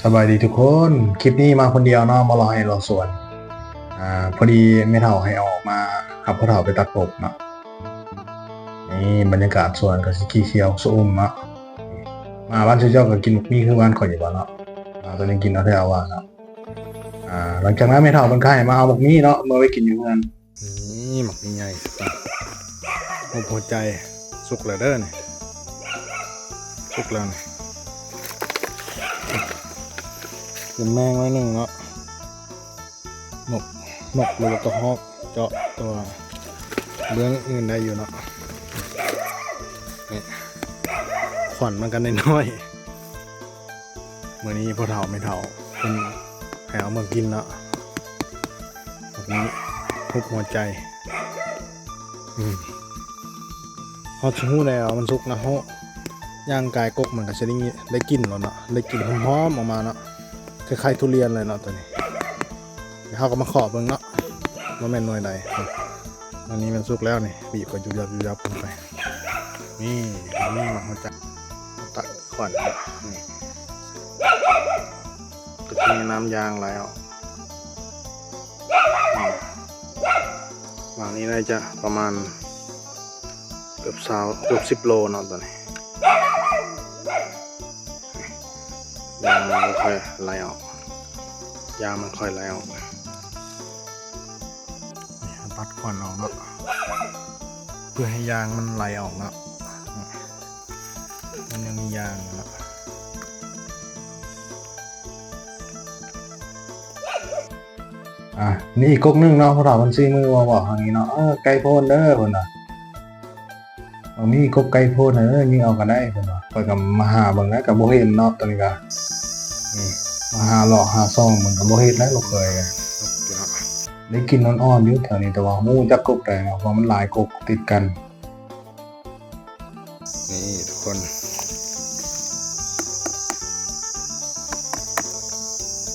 ສະບາຍດີທຸກຄົນ, ຄລິບນີ້ມາຄົນດຽວເນາະ, ມາເລາະໄຮ່ເລາະສວນ. ອາ ພໍດີແມ່ເຖົ້າໃຫ້ອອກມາຮັບພໍ່ເຖົ້າໄປຕັດຜົມເນາະ. ນີ້ບັນຍາກາດສວນກໍຊິຂຽວຊະອຸ່ມເນາະ. ມາບ້ານເຈົ້າກໍກິນໝາກມີ້ຄືບ້ານຂ້ອຍຢູ່ບໍ່ເນາະ. ອາ ຕອນນີ້ກິນເອົາແທ້ເອົາວ່າເນາະ. ອາ ຫຼັງຈາກນັ້ນແມ່ເຖົ້າເພິ່ນກໍໃຫ້ມາເອົາໝາກມີ້ເນາະ ເມືອໄວ້ກິນຢູ່ເຮືອນ. ນີ້ໝາກມີໃຫຍ່ ຮູບຫົວໃຈ ສຸກແລ້ວເດີນີ້ ສຸກແລ້ວນີ້. ເປັນແມງໜ້ອຍໜຶ່ງເນາະ, ນົກ ນົກ ຫຼືວ່າກະຮອກເຈາະ, ແຕ່ວ່າເບື້ອງອື່ນໄດ້ຢູ່ເນາະ. ນີ້ ຂວັນມັນກໍນ້ອຍໆ. ມື້ນີ້ພໍ່ເຖົ້າແມ່ເຖົ້າເພິ່ນໃຫ້ເອົາມາກິນເນາະ, ແບບນີ້ ຮູບຫົວໃຈ. ອືມ ເຮົາຊິຮູ້ໄດ້ວ່າມັນສຸກນະ, ເຮົາຍ່າງກາຍກົກມັນກໍຊິໄດ້ ໄດ້ກິ່ນແລ້ວເນາະ, ໄດ້ກິ່ນຫອມໆອອກມາເນາະ, ຄ້າຍໆທຸລຽນເລີຍເນາະໂຕນີ້. ດຽວເຮົາກໍມາເຄາະເບິ່ງເນາະ ວ່າແມ່ນໜ່ວຍໃດ. ອັນນີ້ມັນສຸກແລ້ວນີ້, ບີບກໍຍຸບໆໆລົງໄປ. ນີ້ ນີ້ໝາກຫົວໃຈ ຕັດຂວັນ ນີ້ ກໍຈະມີນ້ຳຢາງໄຫຼອອກ. ໝາກນີ້ໜ້າຈະປະມານເກືອບຊາວ ເກືອບສິບໂລເນາະໂຕນີ້. ຢາງມັນຄ່ອຍໄຫຼອອກ, ຢາງມັນຄ່ອຍໄຫຼອອກ. ຕັດຂວັນອອກເນາະ ເພື່ອໃຫ້ຢາງມັນໄຫຼອອກເນາະ, ມັນຍັງມີຢາງຢູ່ເນາະ. ອາ ນີ້ອີກກົກໜຶ່ງເນາະ, ພໍ່ເຖົ້າເພິ່ນຊີ້ມືມາບອກທາງນີ້ເນາະ, ເອີ ໄກໂພນເດີ ເພິ່ນວ່າ. ເອີ ມີກົກໄກໂພນເດີ, ຍິງເອົາກໍໄດ້ ເພິ່ນວ່າ. ຂ້ອຍກໍມາຫາເບິ່ງແລ້ວກໍບໍ່ເຫັນເນາະ, ຕອນນີ້ກໍ ນີ້ ມາຫາເລາະຫາສ່ອງເບິ່ງກໍບໍ່ເຫັນແລ້ວ ລູກເຂີຍ. ໄດ້ກິ່ນອ່ອນໆຢູ່ແຖວນີ້, ແຕ່ວ່າບໍ່ຮູ້ຈັກກົກໃດເນາະ ເພາະມັນຫຼາຍກົກຕິດກັນ. ນີ້ທຸກຄົນ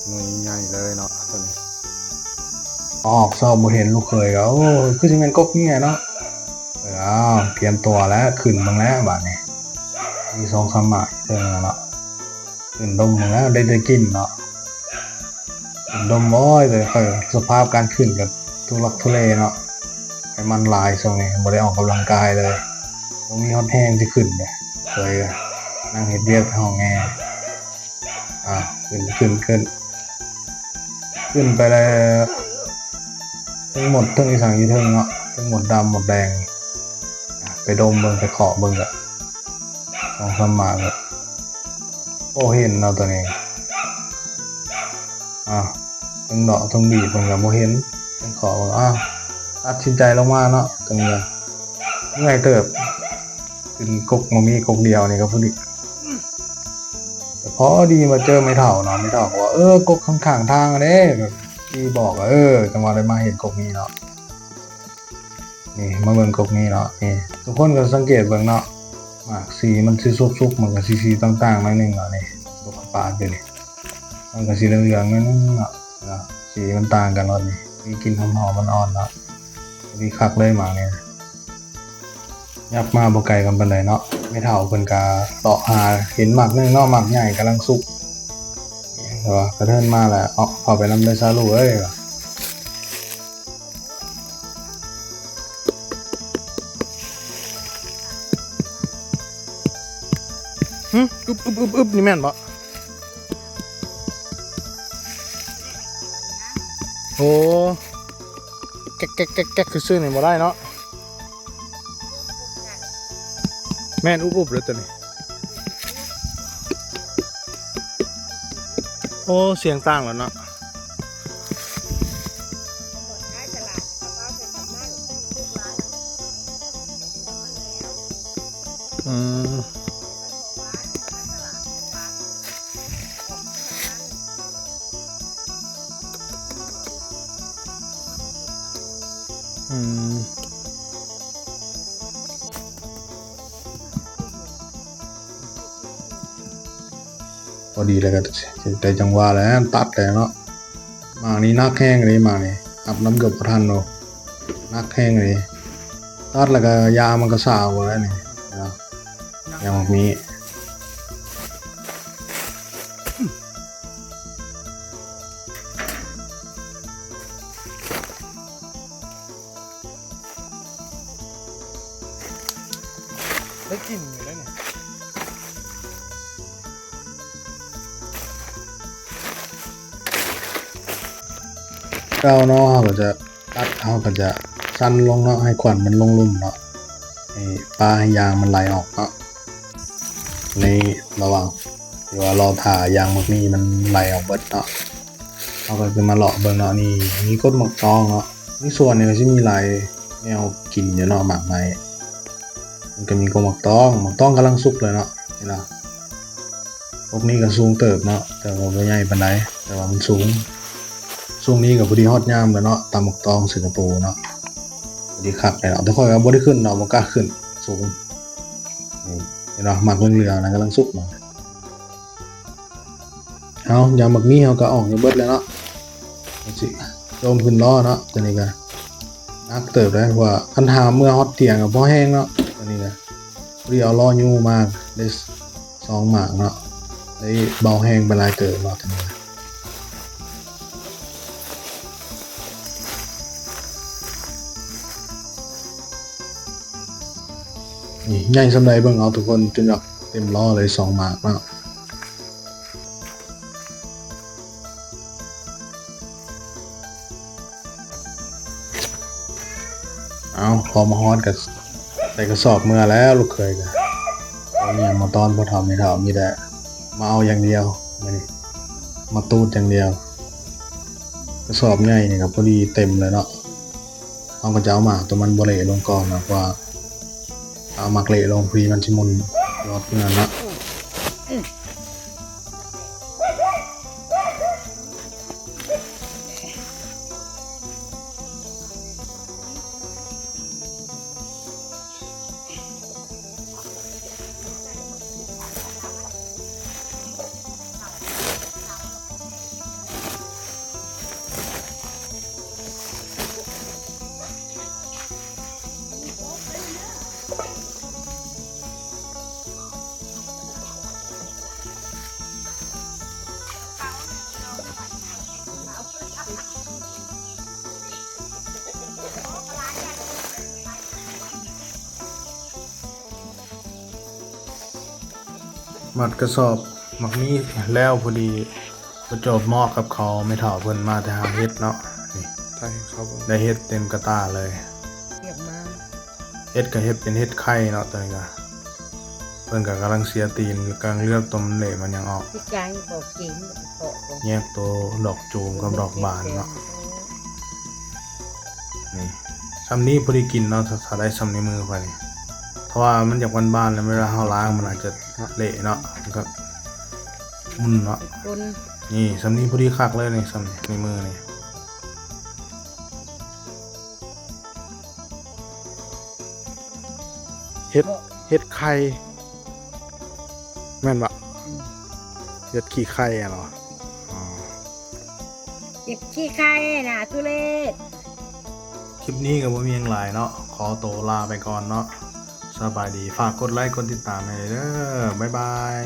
ໜ່ວຍໃຫຍ່ເລີຍເນາະໂຕນີ້. ອອກຊອກບໍ່ເຫັນ ລູກເຂີຍກໍ ໂອ້ ຄືຊິແມ່ນກົກນີ້ແຫຼະເນາະ. ເອີ ອ້າວ ກຽມຕົວແລ້ວ, ຂຶ້ນເບິ່ງແລ້ວບາດນີ້. ມີສອງສາມໝາກເທິງແລ້ວເນາະ, ຂຶ້ນດົມເບິ່ງແລ້ວ ໄດ້ແຕ່ກິ່ນເນາະ. ດົມ ໂອ້ຍ ແຕ່ຂ້ອຍສະພາບການຂຶ້ນກໍທຸລັກທຸເລເນາະ, ໄຂມັນຫຼາຍຊ່ວງນີ້ ບໍ່ໄດ້ອອກກຳລັງກາຍເລີຍ, ບໍ່ມີຮອດແຮງຊິຂຶ້ນເດ້. ເຄີຍກໍນັ່ງເຮັດວຽກໃນຫ້ອງແອ. ອ່າ ຂຶ້ນ ຂຶ້ນ ຂຶ້ນ ຂຶ້ນໄປແລ້ວ ເທິງມົດ ເທິງອີສັງຢູ່ເທິງເນາະ, ເທິງມົດດຳມົດແດງ. ອ່າ ໄປດົມເບິ່ງ ໄປເຄາະເບິ່ງກໍ ສອງສາມໝາກກໍບໍ່ເຫັນເນາະໂຕນີ້. ອ້າວ ເທິງເດາະເທິງບີບເພິ່ນກໍບໍ່ເຫັນ, ເທິງເຄາະເບິ່ງ. ອ້າວ ຕັດສິນໃຈລົງມາເນາະ, ໂຕນີ້ກໍເມື່ອຍເຕີບ, ຂຶ້ນກົກໝາກມີ່ກົກດຽວນີ້ກໍພໍດີ. ແຕ່ພໍດີມາເຈີແມ່ເຖົ້າເນາະ, ແມ່ເຖົ້າກໍວ່າ ເອີ ກົກຂ້າງໆທາງເດ້, ທີ່ບອກ ເອີ ຈັ່ງວ່າໄດ້ມາເຫັນກົກນີ້ເນາະ. ນີ້ ມາເບິ່ງກົກນີ້ເນາະ, ນີ້ ທຸກຄົນກໍສັງເກດເບິ່ງເນາະ, ໝາກສີມັນຊິສຸກໆ ມັນກໍຊິສີຕ່າງໆໜ້ອຍໜຶ່ງເນາະ. ນີ້ ຕົວປາດຢູ່ນີ້ ມັນກໍຊິເຫຼືອງໆໜ້ອຍໜຶ່ງເນາະ, ເນາະ ສີມັນຕ່າງກັນເນາະ. ນີ້ ມີກິ່ນຫອມໆອ່ອນໆເນາະ, ດີຄັກເລີຍໝາກນີ້. ຍັບມາບໍ່ໄກກັນປານໃດເນາະ, ແມ່ເຖົ້າເພິ່ນກະເລາະຫາເຫັນໝາກໜຶ່ງເນາະ, ໝາກໃຫຍ່ກຳລັງສຸກ, ເພິ່ນວ່າກະເທີນມາແລ້ວ ເອົາເຂົ້າໄປນຳເດີຊາລູເອີຍ. ຫຶ ອຶບໆໆໆ ນີ້ແມ່ນບໍ່? ໂອ້ ແກັກໆໆໆ ຊື່ໆນີ້ບໍ່ໄດ້ເນາະ. ແມ່ນ ອຸບໆເລີຍຕົວນີ້. ໂອ້ ສຽງຕ່າງແລ້ວເນາະ. ອືມ. ອືມ ພໍດີແລ້ວກໍໄດ້ຈັງຫວະແລ້ວ ຕັດແລ້ວເນາະ. ໝາກນີ້ໜັກແຮງເດ້ ໝາກນີ້ ຮັບນ້ຳເກືອບບໍ່ທັນໂດ. ໜັກແຮງເດ້ ຕັດແລ້ວກໍຢາງມັນກໍຊາເບິດແລ້ວນີ້ເນາະ. ຢາງໝາກມີ້ ເກົ່າເນາະ ເຮົາກໍຈະຕັດ ເຮົາກໍຈະຊັນລົງເນາະ ໃຫ້ຂວັນມັນລົງລຸ່ມເນາະ ໃຫ້ປາ ໃຫ້ຢາງມັນໄຫຼອອກເນາະ. ໃນລະຫວ່າງທີ່ວ່າລໍຖ້າຢາງໝາກມີມັນໄຫຼອອກເບິດເນາະ ເຮົາກໍຈະມາເລາະເບິ່ງເນາະ. ນີ້ມີກົກໝາກຕອງເນາະ ໃນສວນນີ້ກໍຊິມີຫຼາຍແນວກິນຢູ່ເນາະ ໝາກໄມ້ ມັນກໍມີກົກໝາກຕອງ ໝາກຕອງກຳລັງສຸກເລີຍເນາະ. ນີ້ນະ ກົກນີ້ກໍສູງເຕີບເນາະ ແຕ່ວ່າບໍ່ໃຫຍ່ປານໃດ ແຕ່ວ່າມັນສູງ ຊ່ວງນີ້ກໍພໍດີຮອດຍາມແລ້ວເນາະ ຕຳໝາກຕອງໃສ່ກະປູເນາະ ພໍດີຄັກແລ້ວເນາະ. ແຕ່ຂ້ອຍກໍບໍ່ໄດ້ຂຶ້ນເນາະ ບໍ່ກ້າຂຶ້ນ ສູງ. ນີ້ເຫັນບໍ່ ໝາກເຫຼືອງໆນັ້ນກຳລັງສຸກເນາະ. ເອົາ ຢາງໝາກມີເຮົາກໍອອກໃຫ້ເບິດແລ້ວເນາະ ຊິໂຈມຂຶ້ນລໍ້ເນາະ. ຕົວນີ້ກໍໜັກເຕີບເດ້ ເພາະວ່າຄັນຖ້າເມື່ອຮອດທ່ຽງກໍພໍແຮງເນາະ. ຕົວນີ້ກໍພໍດີເອົາລໍ້ຍູ້ມາໄດ້ສອງໝາກເນາະ ໄດ້ເບົາແຮງໄປຫຼາຍເຕີບເນາະ. ຕົວນີ້ ນີ້ໃຫຍ່ສ່ຳໃດເບິ່ງເອົາທຸກຄົນ ຈົນຢາກເຕັມລໍ້ເລີຍສອງໝາກເນາະ. ເອົາ ພໍມາຮອດກໍໃສ່ກະສອບເມືອແລ້ວ ລູກເຂີຍກໍບໍ່ມີຫຍັງມາຕ້ອນພໍ່ເຖົ້າແມ່ເຖົ້າ ມີແຕ່ມາເອົາຢ່າງດຽວ ມື້ນີ້ມາຕູດຢ່າງດຽວ. ກະສອບໃຫຍ່ນີ້ກໍພໍດີເຕັມເລີຍເນາະ. ເຮົາກໍຈະເອົາໝາກຕົວມັນບໍ່ເລະລົງກ່ອນເນາະ ເພາະວ່າຖ້າເອົາໝາກເລະລົງ ພໍດີມັນຊິໝຸ່ນຍອດເມືອເນາະ. ມັດກະສອບໝາກມີແລ້ວພໍດີ ປະຈົບເໝາະກັບເຂົາ ແມ່ເຖົ້າເພິ່ນມາແຕ່ຫາເຫັດເນາະ. ນີ້ ຖ່າຍໃຫ້ເຂົາເບິ່ງ ໄດ້ເຫັດເຕັມກະຕ່າເລີຍ. ເຫັດກໍເຫັດເປັນເຫັດໄຂ່ເນາະ ຕອນນີ້ກະເພິ່ນກໍກຳລັງເສຍຕີນ ກຳລັງເລືອກຕົວມັນເລະມັນຫຍັງອອກ ແຍກໂຕດອກຈູມກັບດອກບານເນາະ. ນີ້ ຊ່ຳນີ້ພໍດີກິນເນາະ ຖ້າ ຖ້າໄດ້ຊ່ຳໃນມືຂ້ອຍນີ້ ເພາະວ່າມັນຢາກບານໆ ແລ້ວເວລາເຮົາລ້າງມັນອາດຈະເລະເນາະ ມັນກໍໝຸ່ນເນາະ. ນີ້ ຊ່ຳນີ້ພໍດີຄັກເລີຍນີ້ ຊ່ຳນີ້ໃນມືນີ້. ເຫັດ ເຫັດໄຂ່ ແມ່ນບໍ່? ອືມ ເຫັດຂີ້ໄຂ່ຫັ້ນເນາະ. ອໍ ເຫັດຂີ້ໄຂ່ນະ ທຸເລດ. ຄລິບນີ້ກໍບໍ່ມີຫຍັງຫຼາຍເນາະ ຂໍໂຕລາໄປກ່ອນເນາະ ສະບາຍດີ. ຝາກກົດໄລກົດຕິດຕາມໃຫ້ເດີ ບາຍບາຍ.